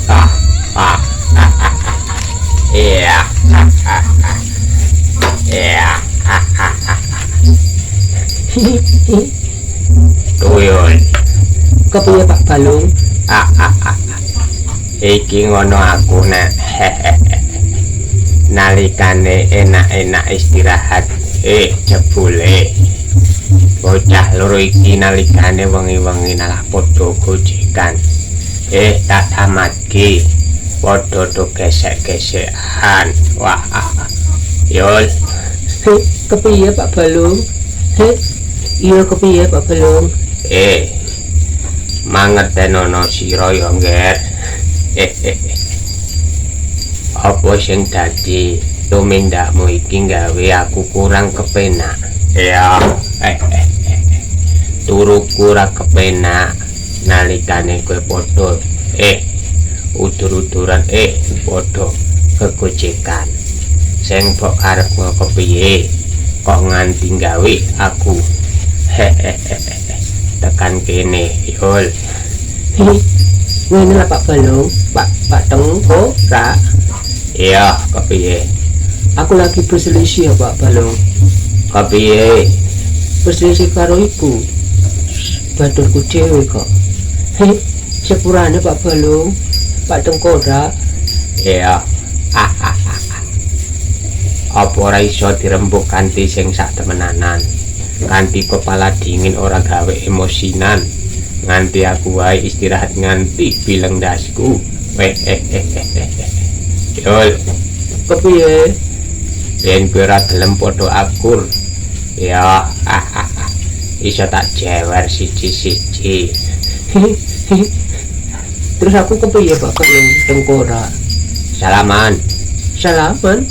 Ah, ah, iya. Iya. Tuyul. Kepiye, Pak Balung? Ah, ah, ah. Iki ngono aku nek nalikane enak-enak istirahat, jebule bocah loro iki nalikane wengi-wengi nalah padha gojekan. Tak tamatke padha do gesek-gesekan. Wah, ah, ah. Yul. Kepiye, Pak Balung? Iya, kepiye, Pak Balung? Mangertenono sira ya, Ngger. Apa sing dadi tumindakmu iki gawe aku kurang kepenak? Ya, turuku ora kepenak nalikane kowe padha udur-uduran, padha kegojekan. Sing mbok karepmu kepiye kok nganti gawe aku tekan kene, Yul? Ngene lah, Pak Balung, Pak Pak Tengkorak. Iya, kepiye? Aku lagi berselisih ya, Pak Balung. Kepiye? Berselisih karo iku. Baturku dhewe kok. Sepurane, Pak Balung, Pak Tengkorak. Iya. Apa ora iso dirembuk kanthi sing sak temenanan? Kanthi kepala dingin, ora gawe emosinan. Nganti aku wae istirahat nganti bileng ndasku. Weh eh eh eh eh. Yul, Kepiye? Yen kowe ora gelem padha akur. Ya, iso tak jewer siji-siji. Terus aku kepiye, Pak Balung, Tengkorak? Salaman. Salaman.